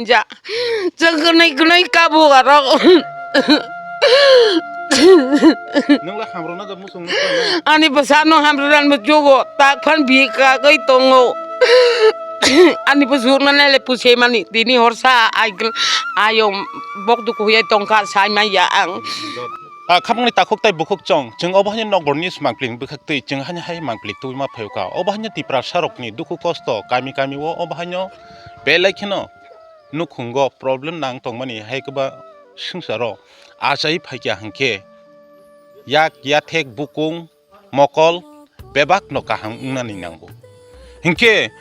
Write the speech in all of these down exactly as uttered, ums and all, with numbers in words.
Ja. Chwng kwnwi kwnwi kabo aro. Nwng le hamrwna da musung nukha na? Ani bwsano hamrwna muchugo, tak phan bi kagwi tongo. Ani bwsukno nai le pusemani, tini horsa ai gl-, ayo bok duku huyai tongkha, sai maya ang. Ah, khapangni takhuk tai bukhuk chong, chwng obo haino nokborni smangpling bwkhaktwi chwng haino hai mangplik tubui ma phaio kha. Obo haino Tiprasa rokni dukhu kosto kami kami o obo haino belai kheno nukhungo problem nang tongmani hai kwba swngcharo achai phaikya hwnkhe yak yathek bukung mokol bebakno kaham wngnani nango. Hinkhe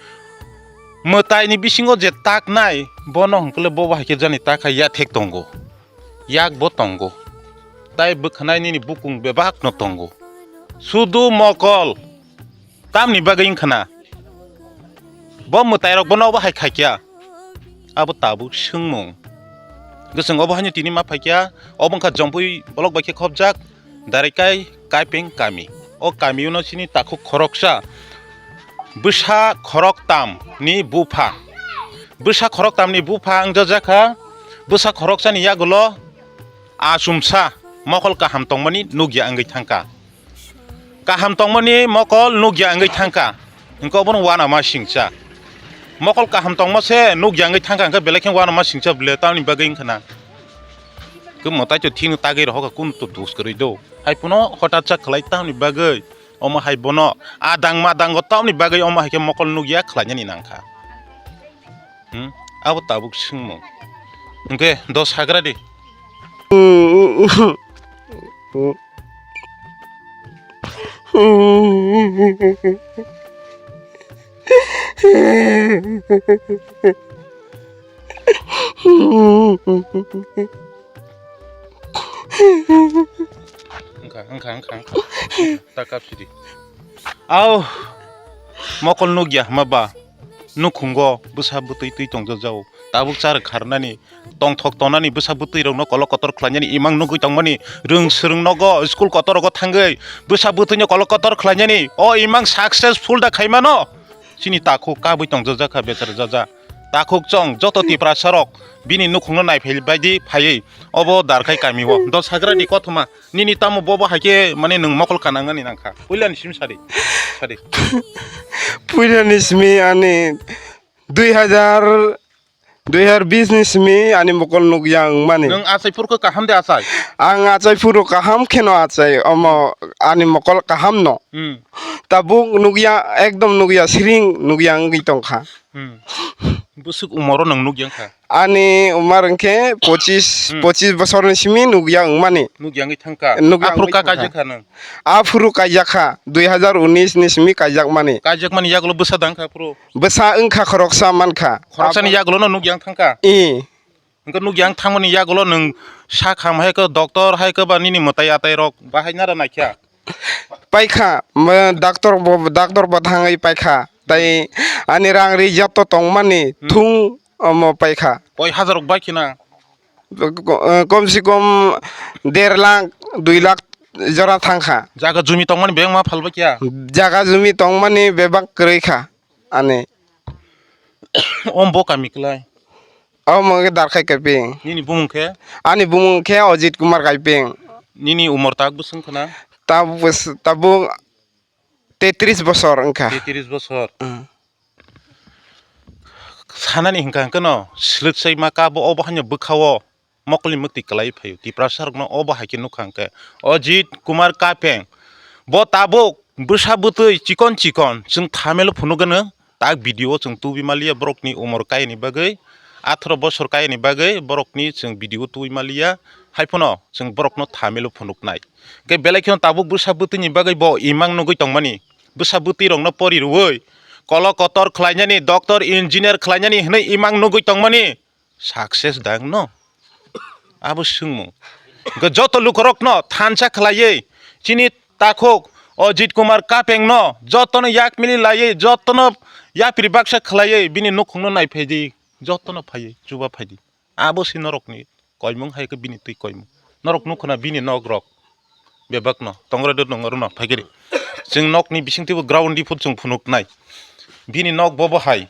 mwtaini bisingo je taknai bono hwnkhe bobo hai khe jani takha yathek tongo, yakbo tongo, tai bwkhanai nini bukung bebakno tongo. Sudu mokol tamni bagwi wngkhana? Bo mwtairok bono obo hai khaikya. Abo tabuk swngmung. Gosong obo haino tini ma phaikya, obo wngkha Jompui block bai khe khopjak Darikai Kaipeng kami. O kami uno chini takhuk khoroksa bwsa khoroktam ni bupha. Bwsa khoroktam ni bupha wngjakha, bwsa khoroksani yagulo achumsa mokol kaham tongmani nukya wngwi thangkha. Kaham tongmani mokol nukya wngwi thangkha, hwnkhe obono uanama singcha. Mokol kaham tongma se nukya wngwi thangkha, hwnkhe belai khe uanama singcha bwle tamni bagwi wngkhana. Khe mwtai to thino tagwi rohokha, kunu to dos kwrwi do. Hai phano hotat sa khlai tamni bagwi omo hai bono adang madango tamni bagwi omo hai khe mokol nukya khlainani nangkha. Hmm? Abo tabuk swngmung. Hwnkhe dos hagra di. Wngkha, wngkha, wngkha, wngkha. Ta kap sidi. Au, mokol nukya hwnma ba? Nukhungo bwsa bwtwi twi tongjak jao. Tabuk charwk kharnani, tongthok tongnani, bwsa bwtwi rokno kolok kotor khlainani, imang nugwi tongmani, rwng swrwng nogo, school kotor rogo thangwi, bwsa bwtwino kolok kotor khlainani, o imang successful da khaimano? Chini takhuk kabwi tongjak kha, bechara jaja. Takhuk chong joto Tiprasa rok bini nukhungno naiphai baidi phaiwi obo Darkhai kami o. Dos hagra ni kothoma. Nini tamo bobo hai khe mane nwng mokol kanangani nangkha. Puila ni simi sadi. Sadi. Puila ni simi ani dui hajar, dui hajar bis ni simi ani mokol nukya wngmani. Nwng achai phuru khe kaham de achai? Ang achai phuru kaham kheno achai, omo ani mokol kaham no. Hmm. Tabuk nukya, ekdom nukya, siring nukya wngwi tongkha. Hmm. Bwswk umoro nwng nukya wngkha? Ani umar wngkhe pochis, hmm, pochis bosorni simi nukya wngmani. Nukya wngwi thangkha. Nukya wngwi thangkha. Aphuru ka kaijak kha nwng? Aphuru kaijak kha, dui hajar unis ni simi kaijakmani. Kaijakmani yagulo bwsa dang kha aphuru? Bwsa wngkha, khoroksa mankha. Khoroksani yagulono nukya wng thangkha? Ee. Hwnkhe nukya wng thangmani yagulo nwng sak ham hai khe doctor hai khe ba nini mwtai atai rok bahai nara naikha? Paikha, mo-, doctor bo, doctor bo thangwi paikha. Tai ani rang ri joto tongmani, hmm, thung omo paikha. Koi hajar rok bai khina? Ko-, eh, kom se kom der lakh, dui lakh jora thangkha. Jaga jumi tongmani bebak ma phalbai kya? Jaga jumi tongmani bebak kwrwi kha ani. Om bo kami klai? Omo khe Darkhai Kaipeng. Nini bumung khe? Ani bumung khe Ajit Kumar Kaipeng. Nini umor tak bwswng khna? Tabuk bwsw-, tabuk tetris bosor wngkha. Tetris bosor. Mm. Sanani hwnkha hwnkhe no swlwk sai ma ka bo obo haino bwkha o. Mokolni mwktwi kwlaiwi phaio. Tiprasa rokno obo hai khe nukha hwnkhe Ajit Kumar Kapeng. Bo tabuk bwsa bwtwi chikon chikon chwng thamelo phunukgwno tak video o chwng tubui maliya borokni umor kayani bagwi, atharo bosor kayani bagwi borokni chwng video tubui maliya. Haiphano chwng borokno thamelo phunuknai. Hwnkhe belai kheno tabuk bwsa bwtwini bagwi bo imang nugwi tongmani. Bwsa bwtwi rokno pori rwui kolo kotor khlainani, doctor, engineer khlainani hwnwi imang nugwi tongmani. Success dang no? Abo swngmung. Hwnkhe joto lukurokno thansa khlaiwi chini takhuk Ajit Kumar Kapengno jotono yak mili laiwi, jotono yapri baksa khlaiwi bini nukhungno naiphaidi, jotono phaiwi chuba phaidi. Abo se norokni koimung hai khe bini twi koimung. Norok nukhuna bini nok rok bebakno tongrede nongrwno phaikhe. Chwng nokni bisingtwibo ground diphut chwng phunuknai. Bini nok bobo hai.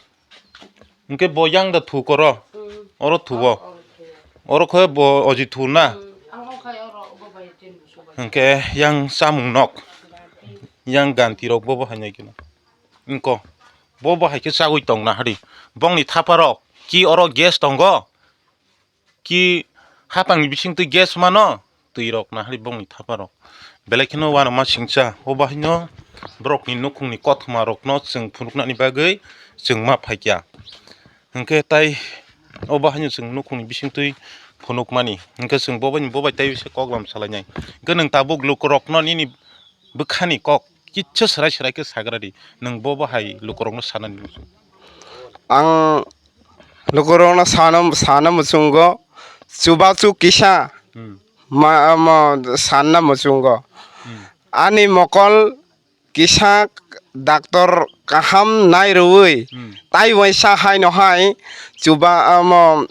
Hwnkhe bo yang da thu koro. Oro thuo. Oro khe bo oji thu na. Hwnkhe yang chamung nok. Yang ganti rok bo bo hai nai kino. Wngko. Bo bo hai khe chagui tong na hari. Bongni thapa rok. Ki oro gas tongo? Ki hapang ni bising twi gas mano? Twi rok na hari bongni thapa rok. Belai kheno uanama singcha. O bahai no borok ni nukhung ni kothoma rok no chwng phunuk nani bagwi chwng ma phaikya. Hwnkhe tai o bahaino chwng nukhungni bisingtwi phunukmani. Hwnkhe chwng bo baini bo bai tei se koklam salainai. Hwnkhe nwng tabuk lukurokno nini bwkhani kok kisa swrai swrai khe sagra di. Nwng bo bahai lukurokno sanani muchung. Ang lukurokno sana, sana muchungo, chubachu kisa Hmm. ma, ma sanna muchungo. Hmm. Ani mokol kisa doctor kaham nai rwui, Hmm. tai waisa haino hai chuba amo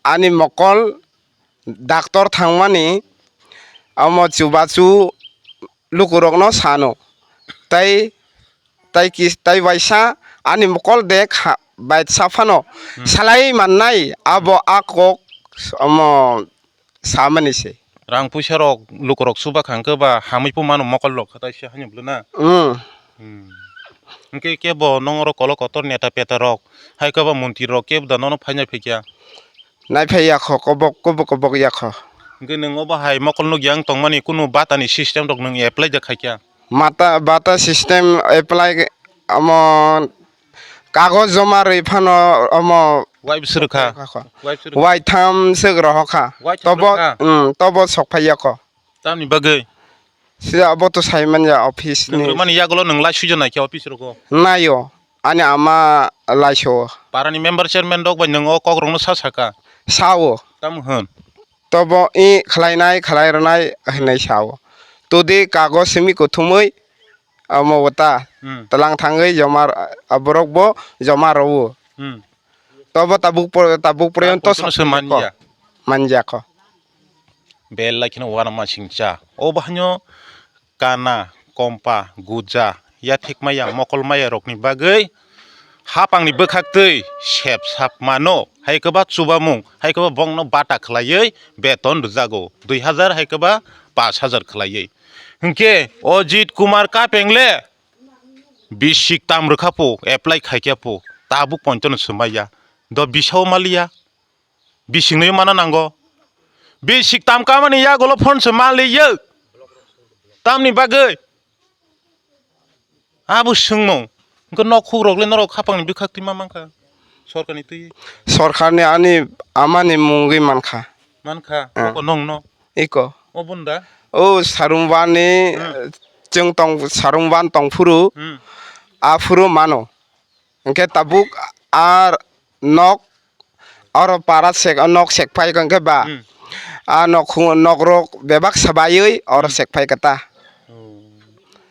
ani mokol doctor thangmani amo chubachu lukurokno sano. Tai, tai kis-, tai waisa ani mokol de kha-, baitsa phano Hmm. salai mannai abo a kok amo samani se. Rang puisa rok lukurok chuba kha hwnkhe ba hamwi pho mano mokol rok khatai se haino bwlwna. Hmm. Hmm. Hwnkhe kebo nong oro kolo kotor neta peta rok hai khe ba montri rok kebo da nono phainai phaikya. Nai phai yakho kobok kobok kobok yakho. Hwnkhe nwng obo hai mokol nukya wng tongmani kunu batani system rok nwng apply da khaikya. Mata bata system apply amo kagoj joma rwi phano omo Wai bwswrwkha? Wai bwswrwkha? Wai tham swk rohokha. Wai tham Tobo, rwkha? Mm, tobo sok phai yakho. Tamni bagwi? Sida abo to sai manya office ni. Nwng rwmani yagulo nwng lai suijo naikhe office rogo? Naio. Ani ama laiso. Parani member chairman rok bai nwng o kok rokno sa saka? Sao. Tamo hwn? Tobo i khlainai khlai rwnai hinwi sao. Todi kagoj simi kuthumwi amo wata Hmm. tlang thangwi joma r-, aborok bo joma rwo. Hmm. Tobo tabuk por-, tabuk porjonto Tabuk porjonto se manya. Manjakho. Belai kheno uanama singcha. O bahaino kana, kompa, guja, yathek maya, mokol maya rokni bagwi hapangni bwkhaktwi sep sap mano. Hai khe ba chubamung, hai khe ba bongno bata khlaiwi beton rwjago. Dui hazar hai khe ba pash hazar khlaiwi. Hinkhe Ajit Kumar Kapeng le bisik tam rwkha po, apply khaikya po, tabuk ponthono swmaiya. Do bisao maliya. Bisingno mana nango. Bisik tam kamani yagulo phone se maliyo. Tamni bagwi. Abo swngmung. Hwnkhe nok hukrok le norok khapangni bwkhak twi ma mankha. Sorkarni twi. Sorkarni ani amani mungwi mankha. Mankha. Ah. Oko nongno. Iko. O bunda. O Sarumwani Hmm. chwng tong Sarumwan tongphuru. Hmm. Aphuru mano. Hwnkhe tabuk a nok, oro para sek, nok sek phai hwnkhe ba, Hmm. a nok, nok rok bebak sabaiwi oro Hmm. sek phai kata. Oh.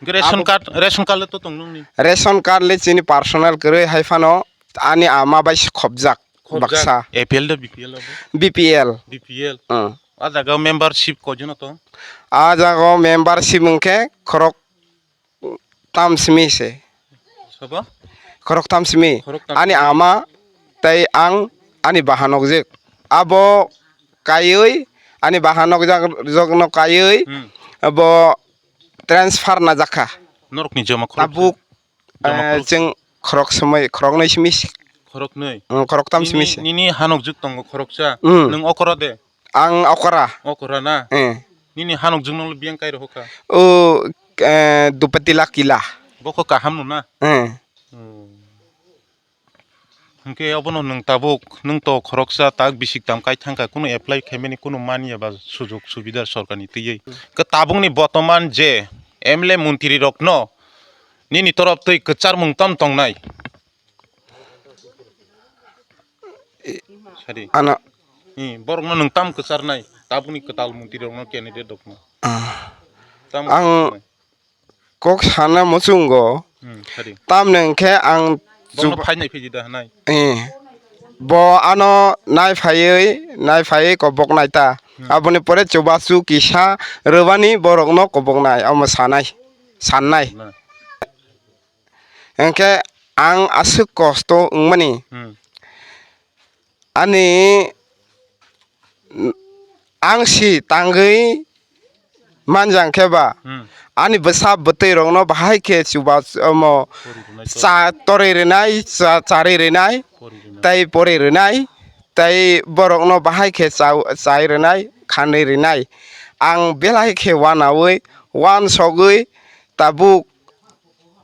Hwnkhe ration Abo card, ration card le to tong nungni? Ration card le chini personal kwrwi hai phano ani ama bai se khopjak Khopjak. baksa. A P L de B P L abo? B P L. B P L. Hmm. A jaga membership koijon to? A jaga membership hwnkhe khorok tam simi se. Sobo? Khorok tam simi. Khorok tam Ani simi. Ama tei ang ani bahanok jek. Abo kaiwi ani bahanok jak, jokno kaiwi Hmm. bo transfer na jakha. Norokni joma khorok Tabuk, joma eh, khorok. Chwng khorok simi, khoroknwi simi se. Khoroknwi? Hmm, khorok tam simi Nini, se. Nini hanok jwk tongo khoroksa. Hmm. Nwng okora de? Ang okora. Okora na? Eh. Nini hanok jwk nokle biyang kai rohokha? O, eh, Dupatila kila. Bokho kaham no na? Eh. Hmm. Hwnkhe obono nwng tabuk, nwng to khoroksa tak bisik tam kai thangkha, kunu apply khaimani kunu manya ba sujok subida sorkarni twiwi. Khe tabukni botoman je M L A montri rokno nini torop twi kwcharmung tam tongnai? Sadi. Ano. Hmm, borokno nwng tam kwcharnai, tabukni kwtal montri rokno candidate rokno? Ah. Tam Ang kwcharnai. Kok sana muchungo. Hmm, sadi. Tamni hwnkhe ang Borokno chuba- phainai phiji da hwnai. Eh. Bo ano nai phaiwi, nai phaiwi kobok naita. Hmm. Aboni pore chubachu kisa rwbani borokno koboknai, omo sanai, sannai. Na. Hwnkhe ang aswk kosto wngmani. Hmm. Ani, ang si tangwi manjang khe ba, Hmm. ani bwsa bwtwi rokno bahai khe chuba omo Pori rwnai cha torwi rwnai, cha charwi rwnai, pori rwnai. Tei pori rwnai, tei borokno bahai khe cha chai rwnai, khanwi rwnai. Ang belai khe wanaui, wansogwi tabuk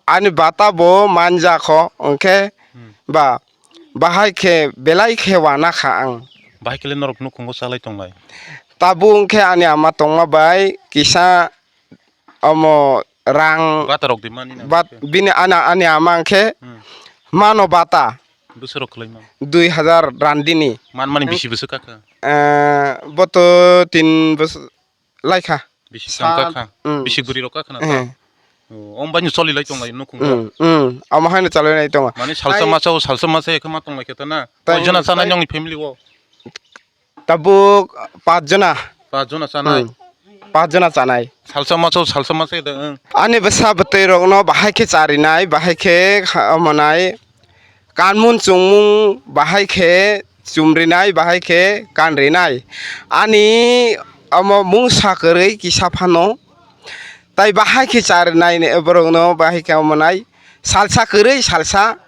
ani bata bo manjakho, hwnkhe Hmm. ba bahai khe belai khe wana kha ang. Bahai khe le norok nukhungo chalai tongnai? Tabuk hwnkhe ani ama tongma bai kisa omo rang Bata rok di mani na bat hwnkhe. Bini ana ani ama hwnkhe Hmm. mano bata Bwswk rok khwlai man? Dui hazar randini. Man mani Ang bisi bwswk kakha? Eh, boto tin bwswk laikha. Bisi Sa- tang kakha. Mm. Bisi bwrwi rok kakha na Eh. ta? Oh, om bani choli lai tong lai nukhung Mm, mm. Omo haino chalwi nai tongo. Mani salsa Tai- masa o salsa masa ekhe ma tong lai khe ta na? Tai- Koi jona chanai tai- nongni family o? Tabuk pach jona. Pach jona chanai? Mm. Pach jona chanai. Salsa masa o salsa masa ekhe ta, mm. Ani bwsa bwtwi rokno bahai khe charinai, bahai khe kha-, omonai. Kanmung chungmung bahai khe chumrinai, bahai khe kanrinai. Ani omo mungsa kwrwi kisa phano. Tai bahai khe charinai borokno bahai khe omonai. Salsa kwrwi salsa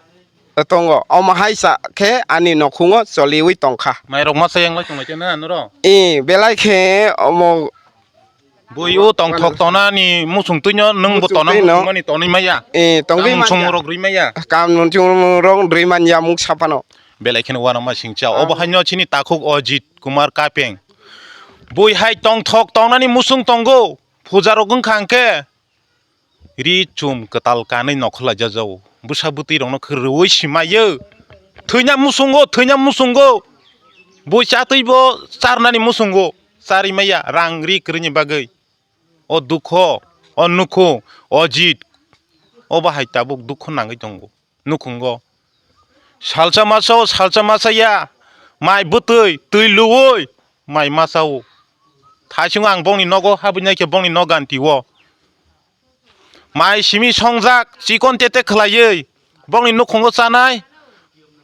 tongo. Omo hai cha khe ani nokhungo choliwi tongkha. Mairok masa yang lai tonglaikhe na norok? Eh, belai khe omo Bui o tongthok tonani muchung twino nwng bo Muchung tono twino. Muchung mani tonwi maya. Eh, tongwi Tamo manya. Muchung rok rwi maya. Kam muchung rok rwi manya muksa phano. Belai kheno uanama singcha. Obo haino chini takhuk Ajit Kumar Kapeng. Bui hai tongthok tongnani muchung tongo. Puja rok wngkha hwnkhe. Ri chum kwtal kanwi nokhorlai jajao. Bwsa bwtwi rokno khe rwui simaio. Thwina muchungo, thwina muchungo. Bui chatwi bo charnani muchungo. Charwi maya rang ri kwrwini bagwi. O dukho, o nukho, o jit, o bahai tabuk dukho nangwi tongo, nukhungo. Salsa masa o, salsa masa ya, mai bwtwi, twi luwi, mai masa o. Thaichung ang bongni nogo habwi naikhe bongni nok ganti o. Mai simi songjak, chikon tete khlaiwi, bongni nukhungo chanai,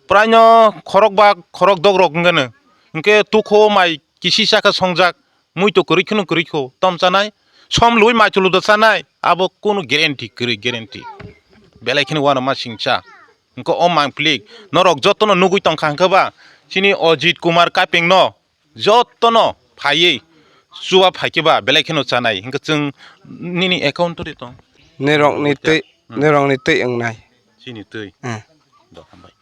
praino khorok ba khorok dogrok wngkhe no. Hwnkhe tukho mai kisi chakhe songjak, muito kwrwi kheno kwrwi kho, tom chanai, som lui mai chulu da chanai, abo kunu guarantee kwrwi guarantee. Belai kheno uanama singcha. Hwnkhe o mangplik, norok jotono nugwi tongkha hwnkhe ba, chini Ajit Kumar Kapeng no jotono phaiwi chuba phaikhe ba, belai kheno chanai. Hwnkhe chwng nini account ri tong. Nirokni twi, Hmm. nirokni twi wngnai. Chini twi. Hmm. Do, hambai.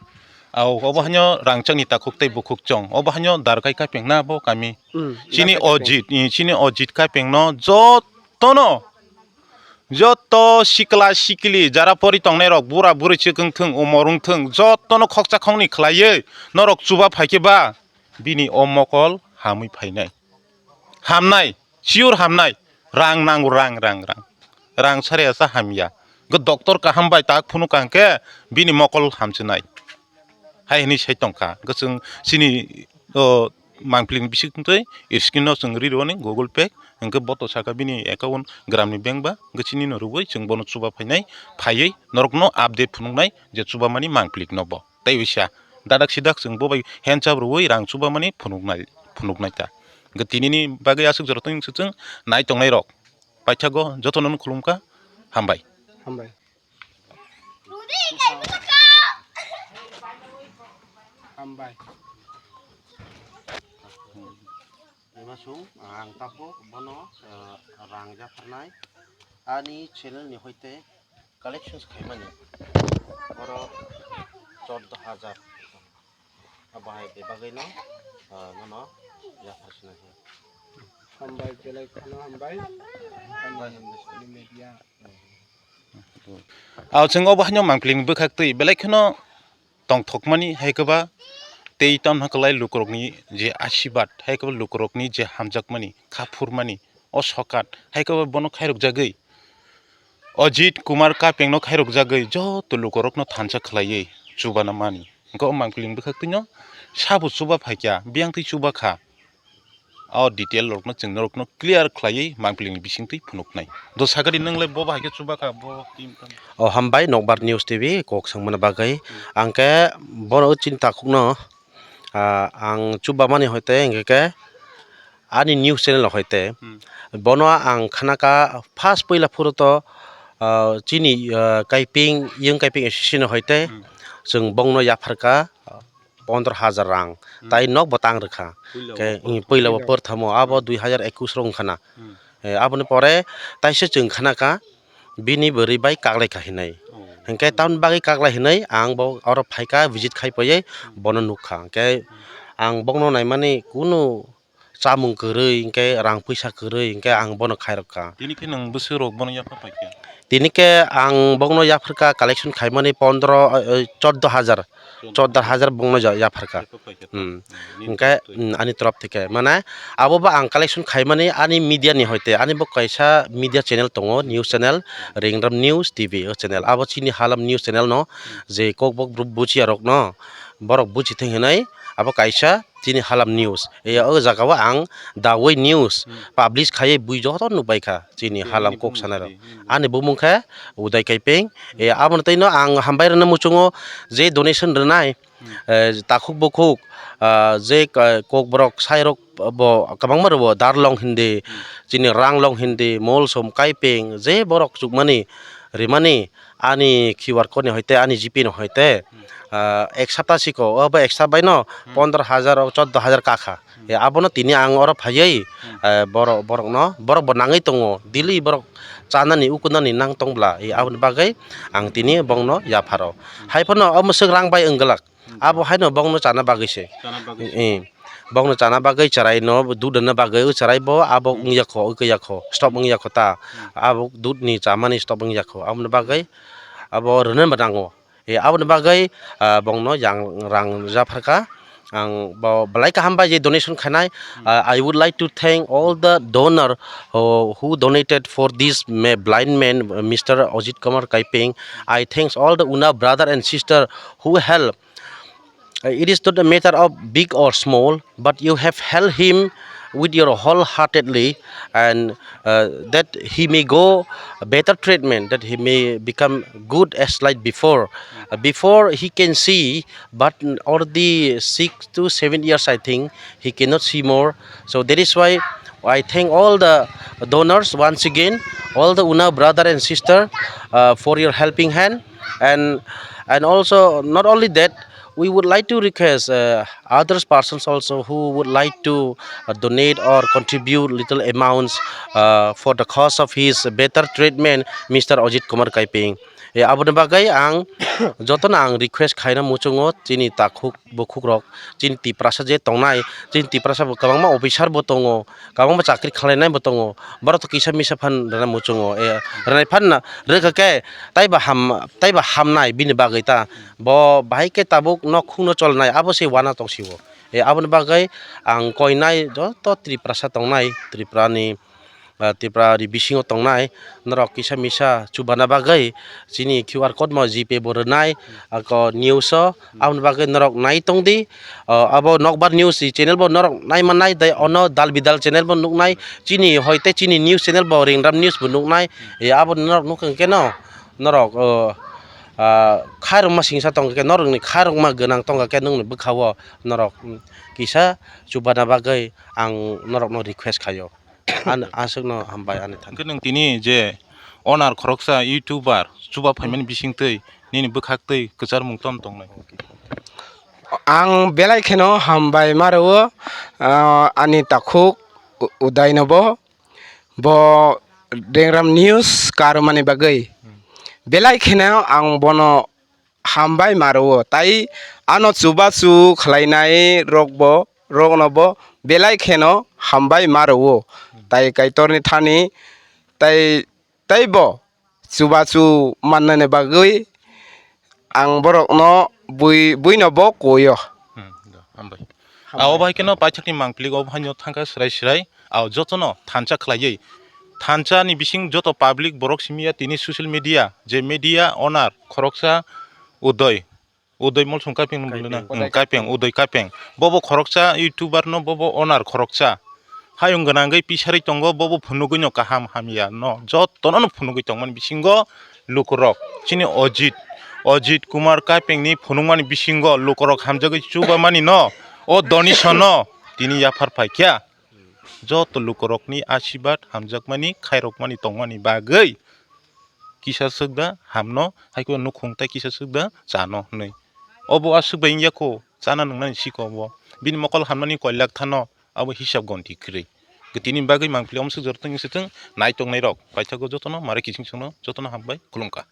Au, obo haino rangchakni takhuk tei bukhuk chong. Obo haino Darkai Kapeng na bo kami. Hmm, Chini Darkai Kapeng. Ajit, i, chini Ajit Kapeng no jotono, joto sikla sikli jara pori tongnai rok, bura buri chikung thung, umor wng thung, jotono khoksa khokni khlaiwi norok chuba phaikhe ba, bini o mokol hamwi phainai. Hamnai, sure hamnai. Rang nango, rang, rang, rang. Rang sare asa hamya. Go doctor kaham bai tak phunuk kha hwnkhe bini mokol hamchinai. Hai hwnwi sai tongkha. Go chwng chini, o, mangpili ni bising twi screen no chwng ri rwni Google Pay. Hwnkhe bo to saka bini account Gramini Bank ba. Hwnkhe chini no rwui chwng bono chuba phainai. Phaiwi norokno update phunuknai je chuba mani mangpili no bo. Tei bisa dadak sidak chwng bo bai hand chap rwui rang chuba mani phunuknai, phunuknai ta. Hwnkhe tinini bagwi aswk jora tong swk chwng nai tongnai rok. Paithago jotono no khulumkha. Hambai. Hambai. Hambai. Bebasung, ang tabuk bono, eh, rang japharnai. Ani channel ni hoite collections khaimani. Oro chordo hajar. Abo hai bebagwi no, ah, nono yaphar sinai khe. Hambai, belai kheno hambai. Ani media. Aw, chwng obo haino mangpili ni bwkhak twi belai kheno tongthokmani hai khe ba tei tamno kwlai lukurokni je asibad hai khe ba lukurokni je hamjakmani kha phurmani o sokat hai khe ba bono khairokjagwi Ajit Kumar Kapeng no khairokjagwi joto lukurokno thansa khlaiwi chubana mani. Hwnkhe o mangpili ni bwkhak twino sabo chuba phaikha, biyang twi chuba kha. O detail rokno chwng norokno clear khlaiwi mangpili ni bising twi phunuknai. Do sagadi nwng le bo bahai khe chuba kha, bo team tang. O hambai Nokbar News T V kok swngmani bagwi. Ang khe bono chini takhukno Ah, ang chubamani hoite hingke ke ani news channel hoite Hmm. bono ang khanaka first puila phuru to, ah, chini, ah, Kaiping, Young Kaiping Association hoite Hmm. chwng bongno yapharka pondro hajar rang, Hmm. tai nok bo tang rwkha. Puila Ke, bo hmm, puila bo pwrthamo. Pwrthamo abo Hmm. dui hajar ekus rok wngkhana. Hmm. Eh, aboni pore taisa chwng khanaka bini bwrwi bai kaklaikha hinwi. Oh. Hinkhe tamni bagwi kaklai hinwi ang bo oro phaikha, visit khai paiwi Hmm. bono nukha. Hinkhe Hmm. ang bokno naimani kunu chamung kwrwi, hinkhe rang puisa kwrwi, hinkhe ang bono khairokha. Tini khe nwng bwswk rok bono yapha paikha? Tini khe ang bokno yapharkha collection khaimani pondro, eh, eh, choddo hajar. Choddo hajar bongno ja-, yapharkha. Yapha paikha ta? Hmm. Hmm, nini Hinkhe, twi. Hmm, ani torop theke. Mane, abo ba ang collection khaimani ani media ni hoite, ani bo kaisa media channel tongo, news channel, Ringram News T V o channel. Abo chini halam news channel no, Hmm. je kokbok bru-, buchiya rok no, borok buchi theng hinai, abo kaisa chini halam news. E, o jaga o ang Dawai News Hmm. publish khaiwi bui joto nukbaikha chini Tei halam nini kok bumung sanai rok. tei, nini bumung. Ani bumung khe Udai Kaipeng. E, abono tei no ang hambai rwna muchungo je donation rwnai. Hmm. Eh, takhuk bukhuk, ah, je ka-, kokborok sairok bo kwbangma rwo, Darlong hindi, Hmm. chini Ranglong hindi, Molsom, Kaipeng, je borok chukmani, rimani, ani Q R code ni hoite, ani G P ni hoite, Hmm. ah, ek sapta siko, o bo ek sapta baino Hmm. pondro hajar o choddo hajar kakha. Hmm. Eh, abono tini ang oro phaiwi, Hmm. eh, borok, borokno, borok bo nangwi tongo, daily borok chanani, ukunani nang tongbla, eh, aboni bagwi ang tini bongno yapharo. Hmm. Hai phano omo swk rang bai wngglak. Hmm. Abo haino bongno chana bagwi se. Chana bagwi se. Eh, bongno chana bagwi chwraino dudana bagwi o chwrai bo abo Hmm. wngya kho, wngya kho, stop wngya kho ta. Hmm. Abo dudni chamani stop wngya kho. Aboni bagwi abo rwna bo nango. Eh, aboni bagwi, ah, bongno yang rang japharkha. Ang bo belai kaham bai je donation khainai. Hmm. Ah, I would like to thank all the donor who, who donated for this ma-, blind man, Mister Ajit Kumar Kaiping. I thanks all the Una brother and sister who help. Uh, it is not a matter of big or small, but you have helped him with your wholeheartedly, and, uh, that he may go better treatment, that he may become good as like before. Uh, before he can see, but already six to seven years, I think, he cannot see more. So that is why I thank all the donors once again, all the Una brother and sister, uh, for your helping hand, and, and also not only that, we would like to request, uh, others persons also who would like to, uh, donate or contribute little amounts, uh, for the cause of his better treatment, Mister Ajit Kumar Kaiping. Eh, aboni bagwi ang jotono ang request khaina muchungo chini takhuk bukhukrok, chini Tiprasa je tongnai, chini Tiprasa bo kwbangma officer bo tongo, kwbangma chakri khwlainai bo tongo, borok to kisa misa phan rwna muchungo, eh, rwnai phan rwkha khe taibo ham, taibo hamnai bini bagwi ta, bo bahai khe tabuk nok khungno cholnai abo se uana tong sio, eh, aboni bagwi ang koinai joto Tiprasa tongnai, Tripurani, ah, Tripura ni bisingo tongnai norok kisa misa chubana bagwi chini Q R code mo G Pay bo rwnai ako news o, aboni bagwi norok nai tong di. Ah, abo Nokbar News ni channel bo norok nai mannai, tei ono Dal Bidal channel bo nuknai, chini hoite chini news channel bo Ringram News bo nuknai. Eh, abo norok nuk hwnkhe no norok, oh, ah, khairokma singsa tongkha khe, norokni khairokma gwnang tongkha khe, nwngni bwkha-o norok, mm, kisa chubana bagwi ang norokno request khaio. An-, aswkno hambai ani thani. Hwnkhe nwng tini je onar khoroksa YouTuber chuba phaimani bisingtwi nini bwkhaktwi kwcharmung tong tongnai? Ang belai kheno hambai ma rwo, ah, ani takhuk U-, Udainobo, bo Dengram News karmani bagwi. Belai kheno ang bono hambai ma rwo, tai ano chubachu khlainai rokbo, roknobo belai kheno hambai ma rwo. Tai Kaitorni thani tai, teibo chubachu mannani bagwi ang borokno bui, buinobo kuio. Hmm, do, hambai. Hambai. Abo bai kheno paithakni mangpili obo haino thangkha swrai swrai. Ao jotono thansa khlaiwi, thansa ni bising joto public borok simi ya tini social media, je media owner khoroksa Udoy, Udoy Molsong Kapeng no Kapeng. Bwlwino? Hmm, Kapeng, Udoy Kapeng. Bobo khoroksa YouTuber no, bobo owner khoroksa. Hayung gwnangwi pisarwi tongo, bobo phunugwi no kaham hamya no jotono no phunugwi tongmani bisingo lukurok. Chini Ojit, Ojit Kumar Kapeng ni phunukmani bisingo lukurok hamjagwi chubamani no O donation no tini yaphar phaikha, joto lukorokni asibad hamjakmani, khairokmani, tongmani bagwi kisa swkda hamno, haikhe nukhung tai kisa swkda chano hwnwi. Obo aswk bai wngya kho, chana nungnani siko obo. Bini mokol hamnani koilak thano abo hisab gonti kwrwi. Tini bagwi mangpili omo swk jorto wngwi swthwng, naitok nairok paithago jotono, mare kiching chwngno jotono hambai khulumkha.